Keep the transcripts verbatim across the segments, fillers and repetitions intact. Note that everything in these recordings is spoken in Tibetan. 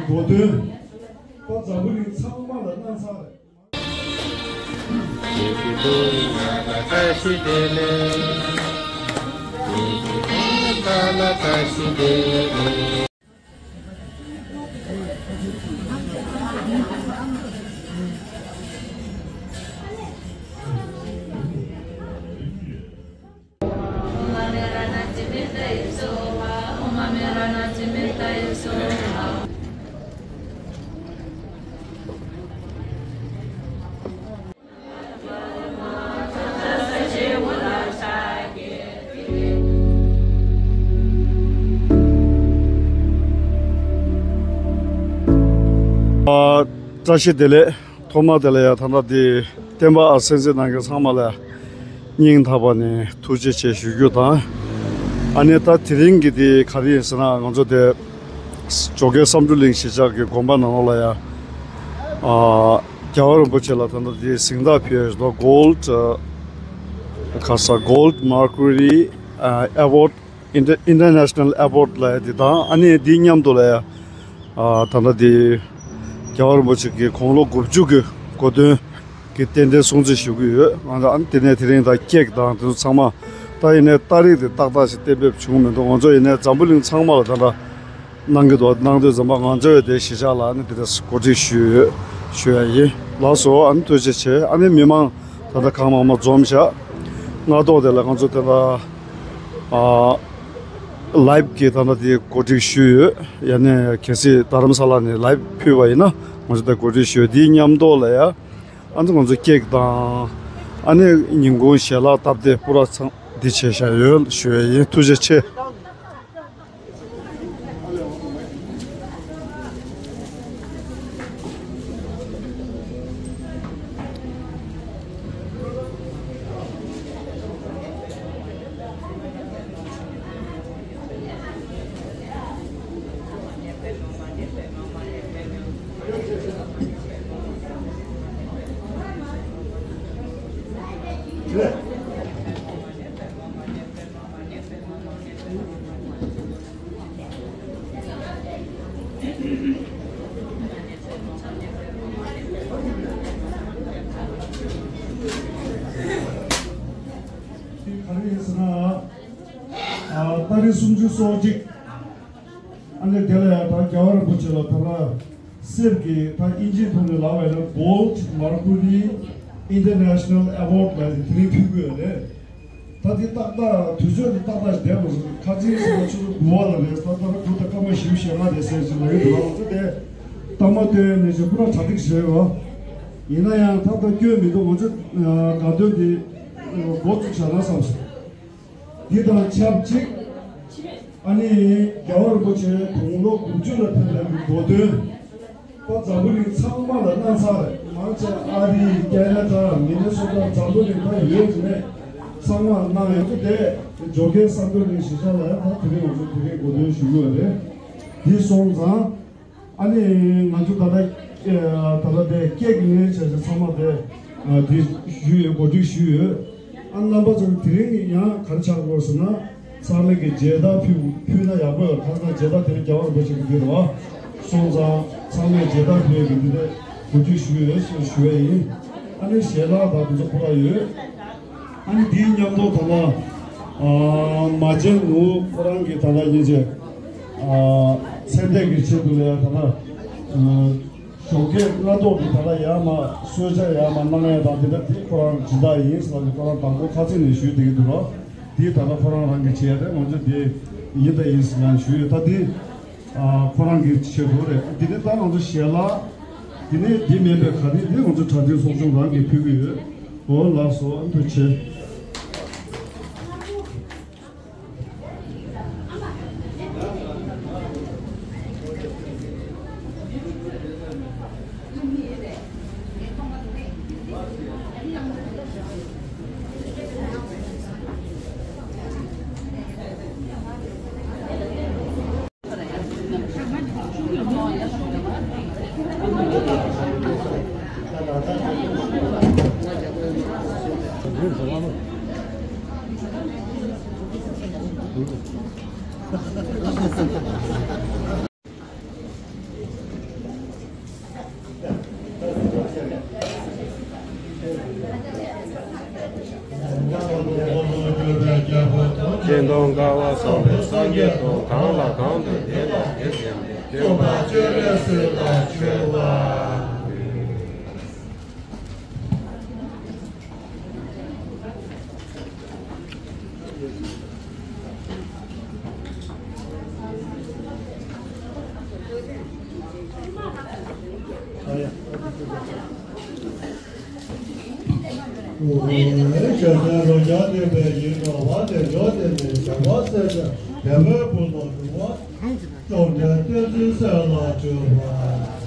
གོ་དོན། ད་འཛམ་བུ་གླིང་ཚང་མ་ལ་སྣང་ཚར་རེད། བཀྲ་ཤིས་བདེ་ལེགས། ཐོག་མ་དེ་ལ་ཡང་ད་ལྟ་འདི་བསྟན་པ་ཨ་གསན་གཟིགས་གནང་མཁན་ཚང་མ་ལ་སྙིང་ཐག་པ་ནས་ཐུགས་རྗེ་ཆེ་ཞུ་རྒྱུ་དང་། ཨ་ནི་ད་དེ་རིང་གི་འདི་ག་རེ་ཡིན་ཟེར་ན། ང་ཚོ་དེ་ཇོ་ཁེ་བསམ་གྲུབ་གླིང་གཞིས་ཆགས་ཀྱི་དགོན་པ་ནང་ལོགས་ལ་ཡང་། ཨ། རྒྱལ་བ་རིན་པོ་ཆེ་ལ་ད་ལྟ་འདི་གཟེངས་རྟགས་ཕུལ་ཡ་ཞིག་འདུག Gold, ཨ། ག་ས་Gold Mercury, ཨ། Award, Inter- International Award ལབ་ཡ་འདི་དང་། ཨ་ནི་འདི་མཉམ་དུ་ལ་ཡ། ཨ། ད་ལྟ་འདི་རྒྱལ་བ་རིན་པོ་ཆེ་གི་དགུང་ལོ་དགུ་བཅུ་གི་གོ་སྟོན་གྱི་རྟེན་འབྲེལ་སྲུང་བརྩི་ཞུ་གི་ཡོད། ང་ཚོ་ཨ་ནི་དེ་ནས་དེ་རིང་ད་ཀེག་དང་དེ་ཚོ་ཚང་མ། ད་ཡིན་ནའི་ཏ་རིག་དེ་ཏག་ཏག་ཞིག་གཏན་འབེབས་བྱུང་མི་འདུག་ང་ཚོ་ཡིན་ནའི་འཛམ་བུ་གླིང་ཚང་མ་ལ་ད་ལྟ་གནང་གི་འདུག་གནང་དུས་ཙམ་པ་ང་ཚོ་ཡི་དེ་གཞིས་ཆགས་ལ་ཨ་ནི་དེ་འདྲ་གོ་སྒྲིག་ཞུས་ཡོད་ཞུ་ཡ་ཡིན། ལགས་སོ། ཨ་ནི་ཐུགས་རྗེ་ཆེ། ཨ་ནི་མི་མང་ད་ལྟ་གང་མང་མང་འཛོམས་ཤག་སྔ་ཐོག་དེ་ལ་ང་ཚོ་དེ་ལ། ཨ། ལའེབ་ཀྱི་ད་ལྟ་དེ་གོ་སྒྲིག་ཞུས་ཡོད། ཡ་ནས་གལ་སྲིད་རྡ་རམ་ས་ལ་ནས་ལའེབ་ཕུལ་བ་ཡིན་ན་ང་ཚོ་དེ་གོ་སྒྲིག་ཞུས་ཡོད། དེའི་མཉམ་དུ་ལ་ཡ། ཨ་ནི་ང་ཚོ་ཀེག་དང་། ཨ་ནི་ཉིན་གུང་ཞལ་ལག་སྟབས་བདེ་པུ་ར་ཚང་འདི་བྱས་བཞག་ཡོད་ཞུ་ཡ་ཡིན། ཐུགས་རྗེ་ཆེ། ག་རེ་ཡིན་ཟེར་ན། ཨ། ཏ་རིག་སུམ་ཅུ་སོ་གཅིག་ཨ་ནི་དེ་ལ་ཡང་ད་རྒྱལ་བ་རིན་པོ་ཆེ་ལ་ད་ལ་གསེར་གྱི་ད་ཨིན་ཇིའི་ཐོག་ནས་ལབ་པ་ཡིན་ན་Gold Mercury International Award ལབ་དེ་དེ་རིང་ཕུལ་དགོས་རེད། ད་དེ་ཏག་ཏག་དུས་ཚོད་དེ་ཏག་ཏག་བསྡད་པ་རེད། ཁ་ཚིག་ཟེར་ན་ཆུ་ཚོད་དགུ་པ་ལ་རེད། ད་ལྟ་དགུ་དང་སྐར་མ་བཞི་བཅུ་ཞེ་ལྔ་རེད་ཟེར་ཞིག་ལབ་ཡོད་འདུག་ང་ཚོ་དེ་རྟགས་མ་སྟོན་ནས་ཅིག་པུ་ར་གྲ་སྒྲིག་བྱས་ཡོད། ཡིན་ན་ཡང་ད་ལྟ་སྐྱོན་མི་འདུག་ང་ཚོ་དགའ་སྟོན་དེ་འགོ་བཙུགས་བཞག་ན་བསམ་སོང་། འདི་དང་ཆབས་ཅིག་ཨ་ནི་རྒྱལ་བ་རིན་པོ་ཆེ་དགུང་ལོ་དགུ་བཅུ་ལ་ཕེབས་པའི་གོ་སྟོན། ད་འཛམ་བུ་གླིང་ཚང་མ་ལ་གནང་ཚར་རེད། མང་ཆེ་ཨ་རི། ཀེ་ན་ཌ། མི་ནི་སོ་ཊ། འཛམ་བུ་གླིང་ད་ཡོད་ཀྱི་མེད་ཚང་མ་གནང་ཡོད་ཚོ་དེ་ཇོ་ཁེ་བསམ་གྲུབ་གླིང་གཞིས་ཆགས་ལ་ཡང་ད་དེ་རིང་ང་ཚོ་དེ་རིང་གོ་སྟོན་ཞུ་གི་ཡོད་རེད། འདི་སོང་ཙང་ཨ་ནི་ང་ཚོ་ད་ལྟ་ད་ལྟ་དེ་ཀེག་ལེན་བྱས་ཚེ་ཚང་མ་དེ་དེ་ཞུས་ཡོད། གོ་སྒྲིག་ཞུས་ཡོད། ཨ། རྣམ་པ་ཚོ་དེ་རིང་ཡང་ག་རེ་ཆགས་དགོས་ཟེར་ན། ཚང་མས་ཀྱི་མཇལ་དར་ཕུལ་ཕུལ་ན་ཡག་པོ་ཡོད། གང་ཟེར་ན་མཇལ་དར་དེ་རིང་རྒྱལ་བ་རིན་པོ་ཆེ་གི་འདི་རེད་བ། སོང་ཙང་ཚང་མས་མཇལ་དར་ཕུལ་ཡས་ཀྱི་འདི་ནས་གོ་སྒྲིག་ཞུས་ཡོད་ཞེས་ཞུ་ཡས་ཡིན། ཨ་ནི་ཞལ་ལག་དང་འདི་ཚོ་ཁོ་རང་ཡོད། ཨ་ནི་འདིའི་མཉམ་དུ་ད་ལྟ་ཨ་མ་བྱན་ནུ་ཁོ་རང་གི་ད་ལྟ་ཡིན་ཅེ་ཨ་མཚན་ལྡན་གྱི་ཆེད་དུ་ལ་ཡ་ད་ལྟ་ཨ། ཞོགས་ཀས་སྔ་ཐོག་གི་ད་ལྟ་ཡར་མར་གསོལ་ཇ་ཡར་མར་གནང་ཡ་དང་དེ་འདྲ་དེ་ཁོ་རང་སྦྱིན་བདག་ཡིན་ཟེར་ནས་ཁོ་རང་དང་པོ་ཁ་སང་ནས་ཞུས་བསྡད་ཀྱི་འདུག་རོགས། དེ་ད་ལྟ་ཁོ་རང་རང་གིས་བྱས་ཏེ་ང་ཚོ་དེ་ཡིན་དང་ཡིན་ཟེར་ནས་ཞུས་ཡོད། ད་དེ་ཨ་ཁོ་རང་གི་ཆེད་དུ་རེད། དེ་ནས་ད་ང་ཚོ་ཞལ་ལག་དེ་ནས་དེ་མིན་པའི་ག་རེ་དེ་ང་ཚོ་གྲ་སྒྲིག་ཚོགས་ཆུང་རང་གིས་ཕུལ་གྱི་ཡོད། འོ་ལགས་སོ། ཨ་ཐུགས་རྗེ་ཆེ། སྤྱན་སྟོང་དཀའ་བ་སོགས་པའི་སངས་རྒྱས་སྟོང་། གང་ལ་གང་འདུལ་དེ་ལ་དེ་བསྟན་པའི། སྟོན་པ་སྤྱན་རས་གཟིགས་ལ་མཆོད་པ། ཞབས་བརྟན་རང་རྒྱལ་བསྟན་པའི་ཡིད་འཕྲོག་པ། དལ་འབྱོར་དེ་ནི་ཞབས་པད་སྲིད་པའི་དད་པའི་ཕུན་སུམ་ཚོགས་པ། བཅོམ་ལྡན་བསྟན་འཛིན་སྲས་ལ་མཆོད་པ།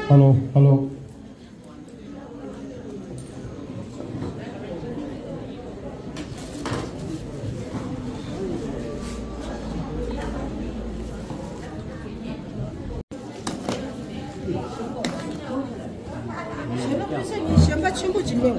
Hello, hello. གཞན་པ་ཕལ་ཆེར་ངས་གཞན་པ་ཆེན་པོ་ཅིག་མིན།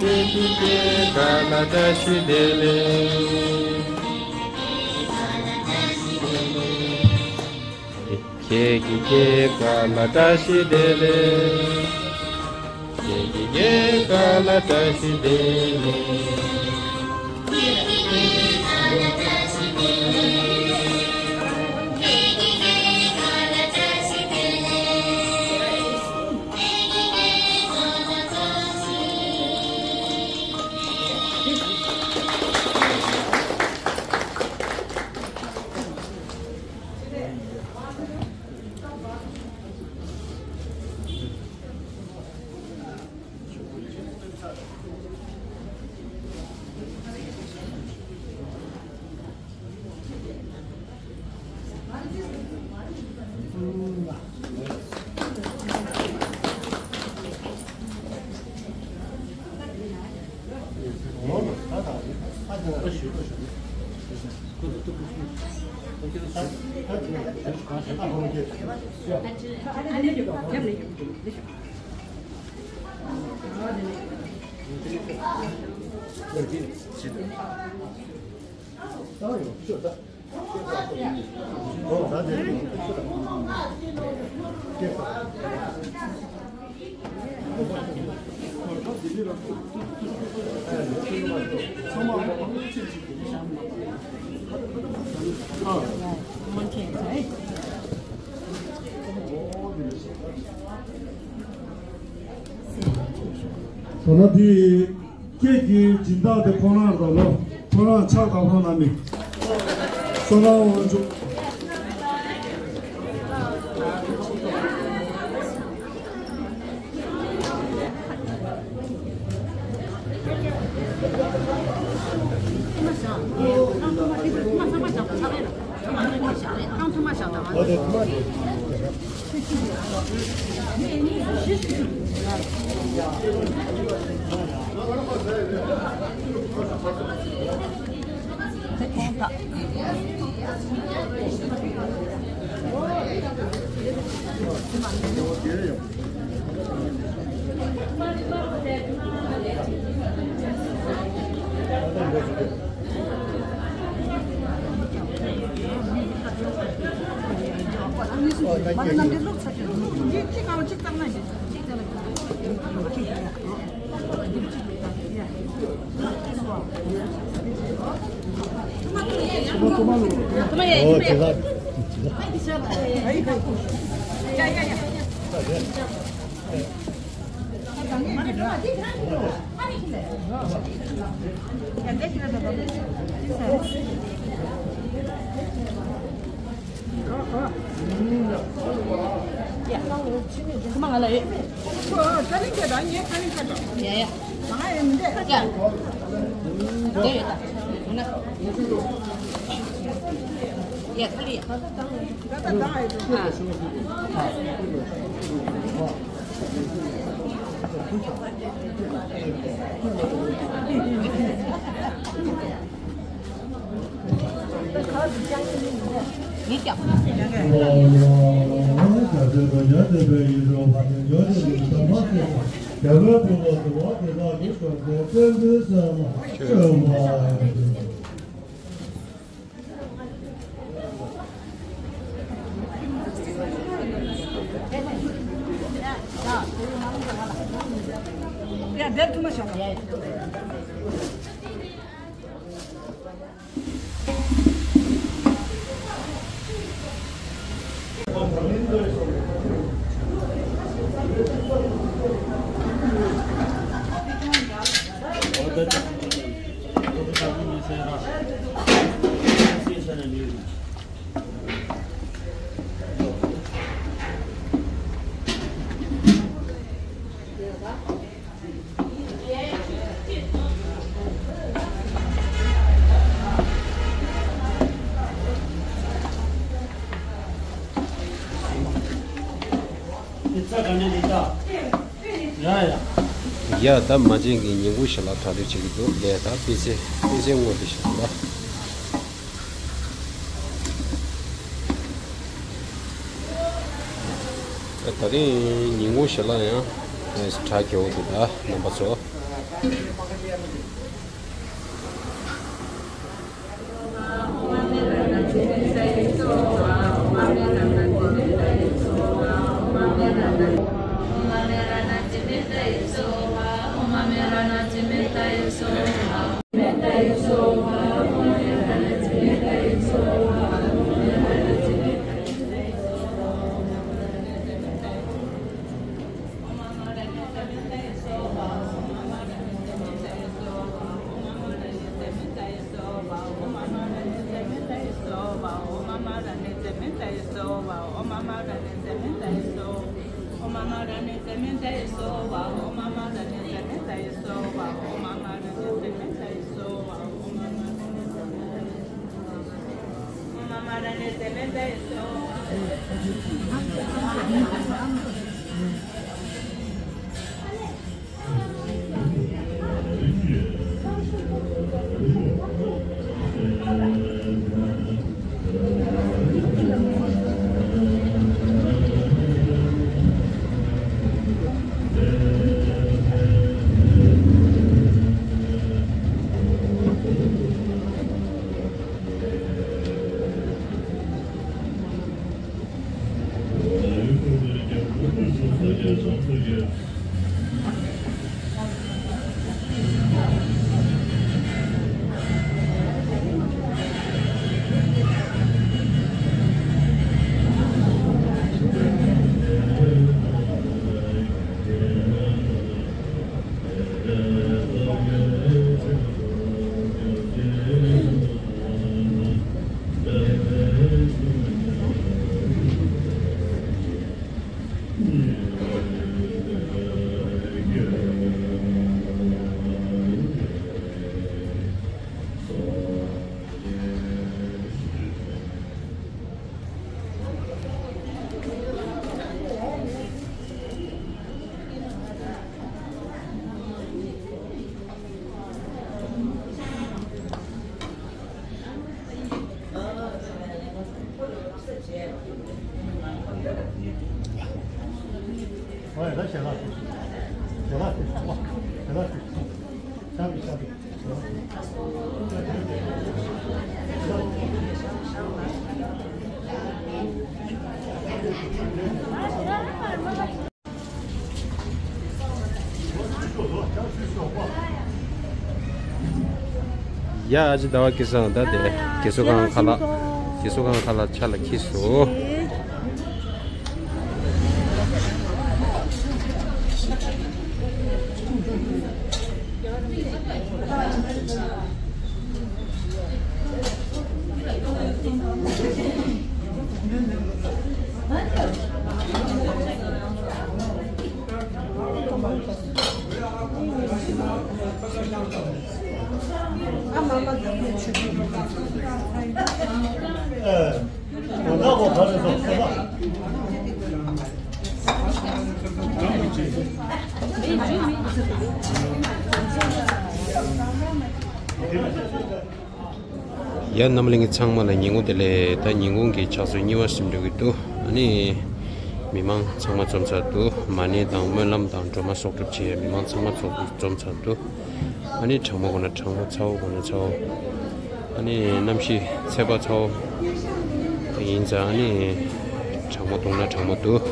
ཁྱེད་ཀྱི་སྐྱེས་སྐར་ལ་བཀྲ་ཤིས་བདེ་ལེགས། ཁྱེད་ཀྱི་སྐྱེས་སྐར་ལ་བཀྲ་ཤིས་བདེ་ལེགས། ད་ལྟ་དེ། ཁྱེད་ཀྱི་སྦྱིན་བདག་དེ་ཁོ་རང་རེད་ལོ། ཁོ་རང་ཕྱག་བརྡབ་རོགས་གནང་མི། བསོད་ནམས་དབང་ཕྱུག་ཡ་ཡ། ཡ་ད་མ་བྱན་གྱི་ཉིན་གུང་ཞིག་ལ་གྲ་སྒྲིག་བྱེད་ཀྱི་འདུག་ལས་ད་དཔེ་ཆ་དཔེ་ཆ་དངོས་དེ་ཞིག་ལ། ད་རིང་ཉིན་གུང་ཞིག་ལ་ཡང་གྲ་རྒྱས་པོ་འདུག་ད་རྣམ་པ་ཚོ། ཡ་ཨ་ཅེ་ཟླ་བ་སྐལ་བཟང་ད་དེ་དགེ་གསོ་ཁང་ཁ་ལག་དགེ་གསོ་ཁང་ཁ་ལག་ཆ་ལ་འཁྱེར་སོང་། ཡ་རྣམ་གླིང་གི་ཚང་མ་ལ་ཉིན་གུང་བདེ་ལེགས། ད་ཉིན་གུང་གི་ཕྱག་ཚོད་གཉིས་པ་ཟིན་འགྲོ་གི་འདུག་ཨ་ནི་མི་མང་ཚང་མ་འཛོམས་ཚར་འདུག་མ་ཎི་དང་སྨོན་ལམ་དང་སྒྲོལ་མ་གསོག་སྒྲུབ་བྱེད་ཡ་མི་མང་ཚང་མ་འཛོམས་འཛོམས་ཚར་འདུག་ཨ་ནི་གྲང་མོ་དགོས་ན་གྲང་མོ། ཚ་བོ་དགོས་ན་ཚ་བོ། ཨ་ནི་གནམ་གཤིས་ཚ་བ་ཚ་བོ་ཡིན་ཙང་ཨ་ནི་གྲང་མོ་བཏུང་ན་གྲང་མོ་འདུག་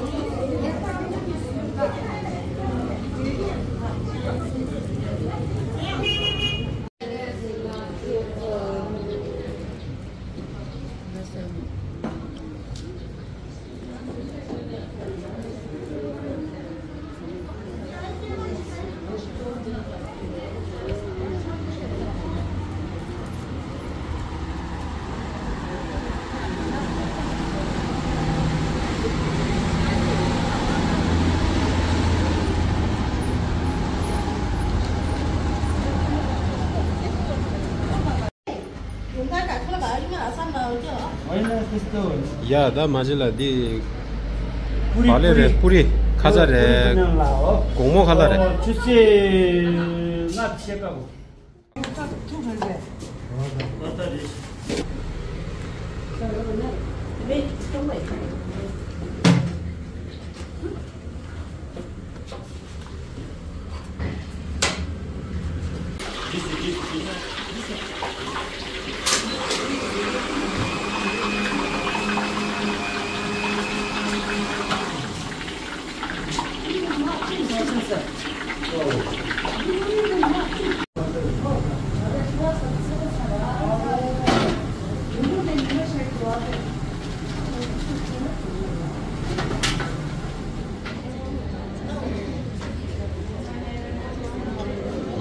ཡ་ད་མ་གཞི་ལ་འདི་བ་ལེ་རེད། པུ་རི་ཁ་ཚ་རེད། དགོང་མོ་ཁ་ལག་རེད།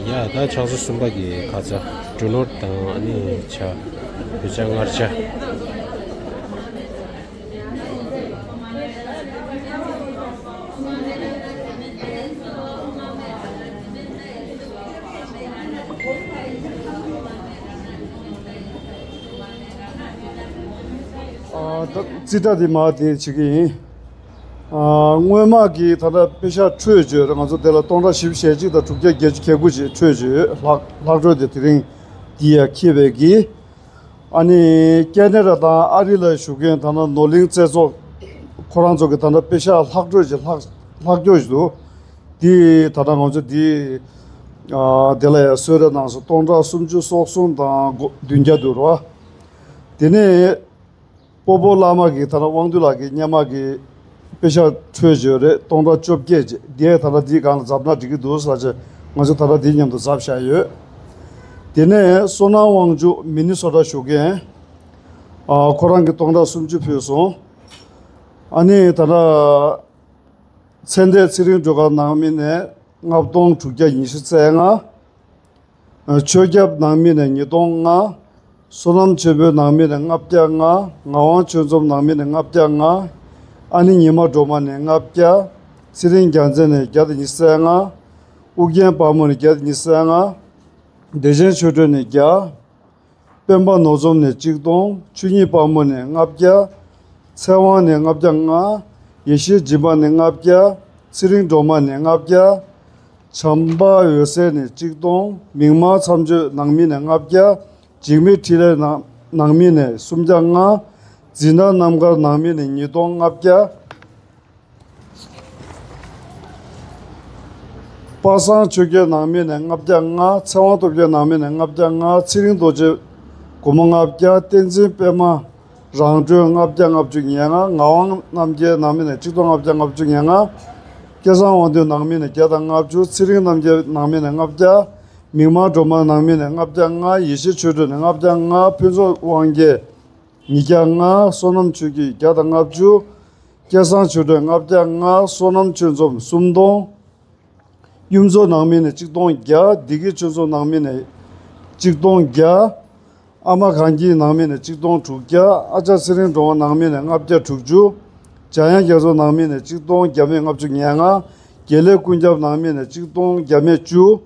ཡ་ད་ཕྱག་ཚོད་གསུམ་པ་གི་ཁ་ཚ་འབྲུ་ནོར་དང་ཨ་ནི་ཇ། བོད་ཇ་མངར་ཇ། ཨ་ད་རྩིས་ཁྲ་དེ་མར་དེ་བྱེད་ཀྱི་ཡིན། ཨ་སྔོན་མ་གི་ད་ལྟ་པེ་ཤག་འཕྲོད་བཅོས་རེད། ང་ཚོ་དེ་ལ་སྟོང་ཕྲག་བཞི་བཅུ་ཞེ་གཅིག་དང་དྲུག་བརྒྱ་བརྒྱད་ཅུ་གྱ་དགུ་ཅིག་འཕྲོད་བཅོས་ལྷག་ལྷག་འཕྲོ་དེ་དེ་རིང་འདི་ཡར་འཁྱེར་བའི་གི། ཨ་ནི་ཀེ་ན་ཌ་དང་ཨ་རི་ལ་བཞུགས་མཁན་ད་ལྟ་ནོར་གླིང་རྩེ་ཚོགས་ཁོ་རང་ཚོ་གི་ད་ལྟ་པེ་ཤག་ལྷག་འཕྲོ་ཞིག་ལྷག་ལྷག་རྒྱུ་ཞིག་འདུག་འདི་ད་ལྟ་ང་ཚོ་འདི་ཨ་དེ་ལ་ཡང་གསོལ་རས་གནང་སོང་། སྟོང་ཕྲག་སུམ་ཅུ་སོ་གསུམ་དང་སྒོ་བདུན་བརྒྱ་འདུག་རོ། དེ་ནས་སྤོ་བོ་བླ་མ་གི་ད་ལྟ་དབང་འདུས་ལགས་ཀྱི་སྔོན་མ་གི་པེ་ཤག་འཕྲོད་བཅོས་རེད། སྟོང་ཕྲག་བཅོ་བརྒྱད་ཅིག་འདི་ཡང་ད་ལྟ་འདིའི་སྒང་ལ་འཛབ་ན་འགྲིག་གི་འདུག་ཟེར་བྱས་ང་ཚོ་ད་ལྟ་འདིའི་མཉམ་དུ་འཛབ་བཞག་ཡོད། དེ་ནས་བསོད་ནམས་དབང་ཕྱུག་མི་ནི་སོ་ཊ་བཞུགས་མཁན། ཨ་ཁོ་རང་གིས་སྟོང་ཕྲག་སུམ་ཅུ་ཕུལ་སོང་། ཨ་ནི་ད་ལྟ་ཚེ་འདས་ཚེ་རིང་སྒྲོལ་དཀར་ནང་མི་ནས་ལྔ་སྟོང་དྲུག་བརྒྱ་ཉི་ཤུ་རྩ་ལྔ། ཆོས་སྐྱབས་ནང་མི་ནས་ཉིས་སྟོང་ལྔ། བསོད་ནམས་ཆོས་འཕེལ་ནང་མི་ནས་ལྔ་བརྒྱ་ལྔ། ངག་དབང་ཆོས་འཛོམས་ནང་མི་ནས་ལྔ་བརྒྱ་ལྔ། ཨ་ནི་ཉི་མ་སྒྲོལ་མ་ནས་ལྔ་བརྒྱ། ཚེ་རིང་རྒྱལ་མཚན་ནས་བརྒྱ་དང་ཉི་ཤུ་རྩ་ལྔ། ཨོ་རྒྱན་དཔལ་མོ་ནས་བརྒྱ་དང་ཉི་ཤུ་རྩ་ལྔ། བདེ་ཆེན་ཆོས་སྒྲོན་ནས་བརྒྱ། སྤེན་པ་ནོར་འཛོམས་ནས་གཅིག་སྟོང་། ཆོས་ཉིད་དཔལ་མོ་ནས་ལྔ་བརྒྱ། ཚེ་དབང་ནས་ལྔ་བརྒྱ་ལྔ། ཡེ་ཤེས་སྦྱིན་པ་ནས་ལྔ་བརྒྱ། ཚེ་རིང་སྒྲོལ་མ་ནས་ལྔ་བརྒྱ། བྱམས་པ་འོད་ཟེར་ནས་གཅིག་སྟོང་། མིག་དམར་མཚམས་གཅོད་ནང་མི་ནས་ལྔ་བརྒྱ། འཇིགས་མེད་འཕྲིན་ལས་ནང་ནང་མི་ནས་སུམ་བརྒྱ་ལྔ། འཛིན་གྲྭ་རྣམ་དཀར་ནང་མི་ནས་ཉིས་སྟོང་ལྔ་བརྒྱ། པ་སངས་ཆོས་རྒྱལ་ནང་མི་ནས་ལྔ་བརྒྱ་ལྔ། ཚེ་དབང་སྟོབས་རྒྱལ་ནང་མི་ནས་ལྔ་བརྒྱ་ལྔ། ཚེ་རིང་རྡོ་རྗེ་སྒོར་མོ་ལྔ་བརྒྱ། བསྟན་འཛིན་པད་མ་རང་གྲོལ་ལྔ་བརྒྱ་ལྔ་བཅུ་ཉེར་ལྔ། ངག་དབང་རྣམ་རྒྱལ་ནང་མི་ནས་གཅིག་སྟོང་ལྔ་བརྒྱ་ལྔ་བཅུ་ཉེར་ལྔ། སྐལ་བཟང་དབང་འདུས་ནང་མི་ནས་བརྒྱ་དང་ལྔ་བཅུ། ཚེ་རིང་རྣམ་རྒྱལ་ནང་མི་ནས་ལྔ་བརྒྱ། མིག་དམར་སྒྲོལ་མ་ནང་མི་ནས་ལྔ་བརྒྱ་ལྔ། ཡེ་ཤེས་ཆོས་སྒྲོན་ནས་ལྔ་བརྒྱ་ལྔ། ཕུན་ཚོགས་དབང་རྒྱལ་ཉིས་བརྒྱ་ལྔ། བསོད་ནམས་ཆོས་སྐྱིད་བརྒྱ་དང་ལྔ་བཅུ། སྐལ་བཟང་ཆོས་སྒྲོན་ལྔ་བརྒྱ་ལྔ། བསོད་ནམས་ཆོས་འཛོམས་སུམ་སྟོང་། གཡུ་མཚོ་ནང་མི་ནས་གཅིག་སྟོང་བརྒྱ། བདེ་སྐྱིད་ཆོས་འཛོམས་ནང་མི་ནས་གཅིག་སྟོང་བརྒྱ། ཨ་མ་གངས་སྐྱིད་ནང་མི་ནས་གཅིག་སྟོང་དྲུག་བརྒྱ། ཨ་ཅག་ཚེ་རིང་སྒྲོལ་མ་ནང་མི་ནས་ལྔ་བརྒྱ་དྲུག་ཅུ། འཇམ་དབྱངས་རྒྱ་མཚོ་ནང་མི་ནས་གཅིག་སྟོང་བརྒྱ་མེད་ལྔ་བཅུ་ང་ལྔ། དགེ་ལེགས་ཀུན་ཁྱབ་ནང་མི་ནས་གཅིག་སྟོང་བརྒྱ་མེད་བཅུ།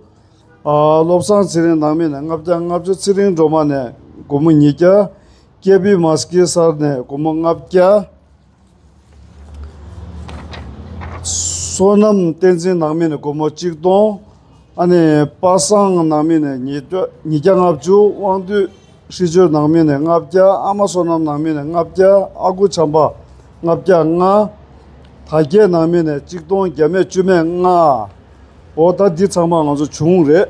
ཨ། བློ་བཟང་ཚེ་རིང་ནང་མི་ནས་ལྔ་བརྒྱ་ལྔ་བཅུ། ཚེ་རིང་སྒྲོལ་མ་ནས་སྒོར་མོ་ཉིས་བརྒྱ། ཀེ་པི་མ་སྐྱེས་སར་ནས་སྒོར་མོ་ལྔ་བརྒྱ། བསོད་ནམས་བསྟན་འཛིན་ནང་མི་ནས་སྒོར་མོ་གཅིག་སྟོང་། ཨ་ནི་པ་སངས་ནང་མི་ནས་ཉིས་བརྒྱ་ཉིས་བརྒྱ་ལྔ་བཅུ། དབང་འདུས་ཧྲི་ཅོ་ནང་མི་ནས་ལྔ་བརྒྱ། ཨ་མ་བསོད་ནམས་ནང་མི་ནས་ལྔ་བརྒྱ། ཨ་ཁུ་བྱམས་པ་ལྔ་བརྒྱ་ལྔ། དར་རྒྱས་ནང་མི་ནས་གཅིག་སྟོང་བརྒྱ་མེད་བཅུ་མེད་ལྔ། འོ་ད་འདི་ཚང་མ་ང་ཚོ་བྱུང་རེད།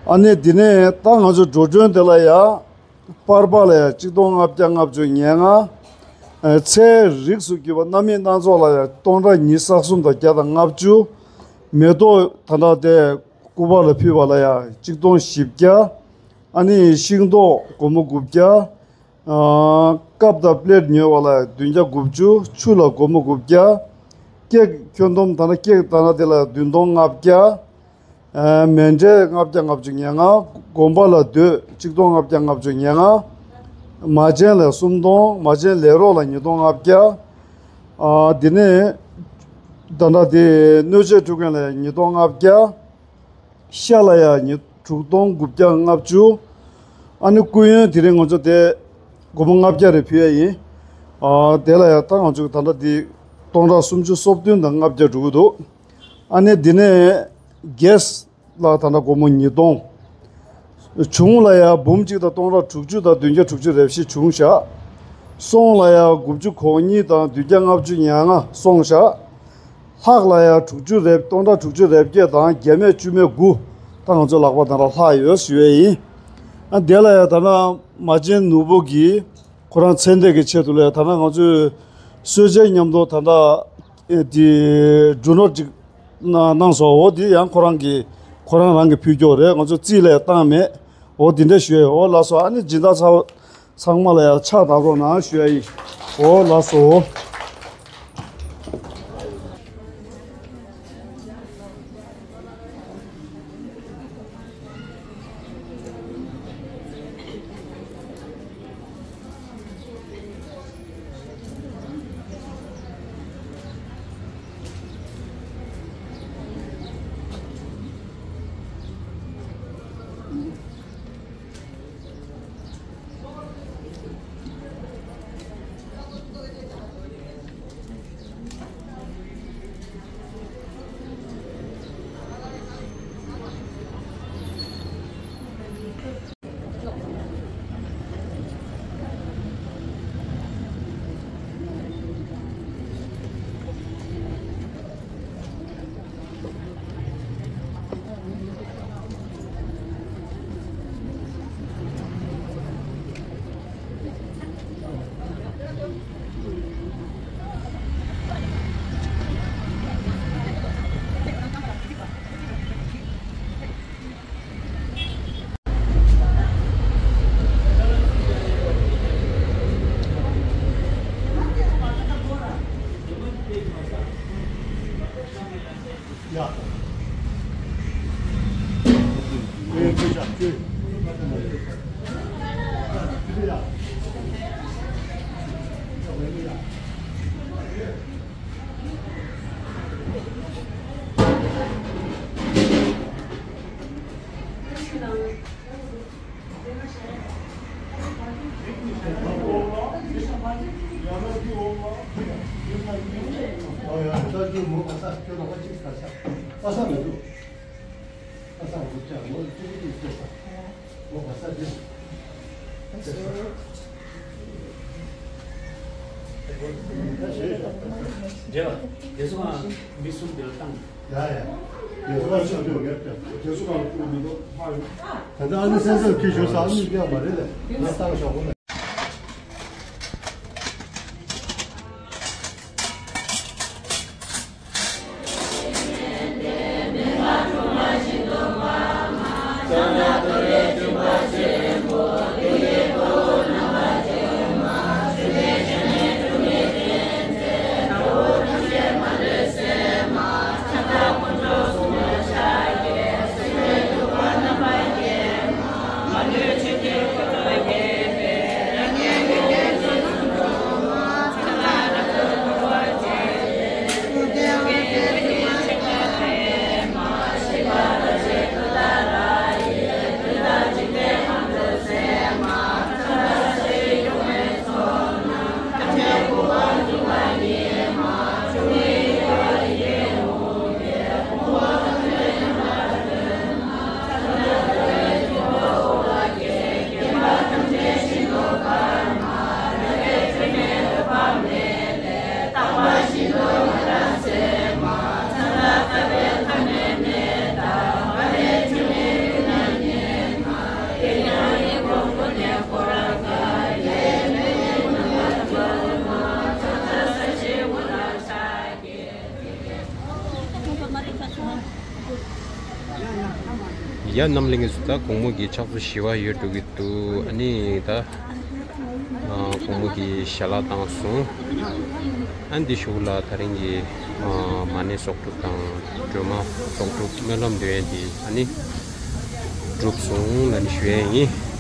ཨ་ནི་འདི་ནས་ད་ང་ཚོ་འགྲོ་གྲོན་དེ་ལ་ཡ། པར་པ་ལ་ཡང་གཅིག་སྟོང་ལྔ་བརྒྱ་ལྔ་བཅུ་ང་ལྔ། ཨ། ཚལ་རིགས་སུ་གྱུར་པ་སྣ་མིན་སྣ་ཚོགས་ལ་ཡང་སྟོང་ཕྲག་ཉི་ཤུ་རྩ་གསུམ་དང་བརྒྱ་དང་ལྔ་བཅུ། མེ་ཏོག་ད་ལྟ་དེ་སྐུ་པར་ལ་ཕུལ་བ་ལ་ཡང་གཅིག་སྟོང་བཞི་བརྒྱ། ཨ་ནི་ཤིང་ཏོག་སྒོར་མོ་དགུ་བརྒྱ། ཨ། ཀབ་དང་པླེཊ་ཉོ་བ་ལ་བདུན་བརྒྱ་དགུ་བཅུ། ཆུ་ལ་སྒོར་མོ་དགུ་བརྒྱ། ཀེག་ཁྱོན་བསྡོམས་ད་ལྟ་ཀེག་ད་ལྟ་དེ་ལ་བདུན་སྟོང་ལྔ་བརྒྱ། ཨ། མཎྜལ་ལྔ་བརྒྱ་ལྔ་བཅུ་ང་ལྔ། དགོན་པ་ལ་སྡོད་གཅིག་སྟོང་ལྔ་བརྒྱ་ལྔ་བཅུ་ང་ལྔ། མ་བྱན་ལ་སུམ་སྟོང་། མ་བྱན་ལས་རོགས་ལ་ཉིས་སྟོང་ལྔ་བརྒྱ། ཨ། དེ་ནས་ད་ལྟ་དེ་སྣོད་ཆས་འཁྲུ་མཁན་ལ་ཉིས་སྟོང་ལྔ་བརྒྱ། ཤ་ལ་ཡ་ཉི་དྲུག་སྟོང་དགུ་བརྒྱ་ལྔ་བཅུ། ཨ་ནི་སྐུ་ཡོན་དེ་རིང་ང་ཚོ་དེ་སྒོར་མོ་ལྔ་བརྒྱ་རེ་ཕུལ་ཡ་ཡིན། ཨ། དེ་ལ་ཡ་ད་ང་ཚོ་ད་ལྟ་དེ་སྟོང་ཕྲག་སུམ་ཅུ་སོ་བདུན་དང་ལྔ་བརྒྱ་འགྲོ་གི་འདུག་ཨ་ནི་འདི་ནས་གེས་ལ་ད་ལྟ་སྒོར་མོ་ཉིས་སྟོང་། ཆུང་ལ་ཡ་འབུམ་གཅིག་དང་སྟོང་ཕྲག་དྲུག་ཅུ་དང་བདུན་བརྒྱ་དྲུག་ཅུ་རེ་བཞི་བྱུང་བཞག་སོང་ལ་ཡ་དགུ་བཅུ་གོ་གཉིས་དང་བདུན་བརྒྱ་ལྔ་བཅུ་ང་ལྔ་སོང་བཞག་ལྷག་ལ་ཡ་དྲུག་ཅུ་རེ། སྟོང་ཕྲག་དྲུག་ཅུ་རེ་བརྒྱད་དང་བརྒྱ་མེད་བཅུ་མེད་དགུ། ད་ང་ཚོ་ལག་པ་ད་ལ་ལྷག་ཡོད་ཞུ་ཡས་ཡིན། ཨ། དེ་ལ་ཡ་ད་ལྟ་མ་བྱན་ནོར་བུ་གིས་ཁོ་རང་ཚེ་འདས་ཀྱི་ཆེད་དུ་ལ་ཡ་ད་ལྟ་ང་ཚོས་གསོལ་ཇའི་མཉམ་དུ་ད་ལྟ་ཨེ་དེ་འབྲུ་ནོར་ཅིག་གནང་སོང་། འོ་དེ་ཡང་ཁོ་རང་གིས་ཁོ་རང་རང་གིས་ཕུལ་རྒྱུ་རེད། ང་ཚོ་རྩིས་ལ་ཡ་བཏང་མེད། འོ་དེ་འདྲ་ཞུ་ཡས། འོ་ལགས་སོ། ཨ་ནི་སྦྱིན་བདག་ཚ་བོ། ཚང་མ་ལ་ཡང་ཕྱག་བརྡབ་རོགས་གནང་ཞུ་ཡ་ཡིན། འོ་ལགས་སོ། རེད་བ། དེ་ཚོ་གང་མི་གསུམ་དེ་ལ་བཏང་། ཡ་ཡ། དེ་ཚོ་གང་ཆོག་ཆོག་ཡོད་དེ། དེ་ཚོ་གང་ལ་ཐུག་མི་འདུག་ད་ལྟ་ཨ་ནི་སེམས་སེམས་ཁྱི་ཞོ་ས་ཨ་ནི་ཡག་མ་རེད་ལ། ང་བཏང་ཞོག་གོ་ལ། ཡ་རྣམ་གླིང་གི་ད་དགོང་མོ་གི་ཕྱག་ཚོད་བཞི་པ་ཡོལ་འགྲོ་གི་འདུག་ཨ་ནི་ད་ཨ་དགོང་མོ་གི་ཞལ་ལག་བཏང་སོང་། ཨ་ནི་དེ་གཞུག་ལ་ད་རིང་གི་ཨ་མ་ཎི་གསོག་སྒྲུབ་དང་སྒྲོལ་མ་གསོག་སྒྲུབ་སྨོན་ལམ་འདོན་ཡས་དེ་ཨ་ནི་གྲུབ་སོང་ལབ་ནས་ཞུ་ཡས་ཡིན།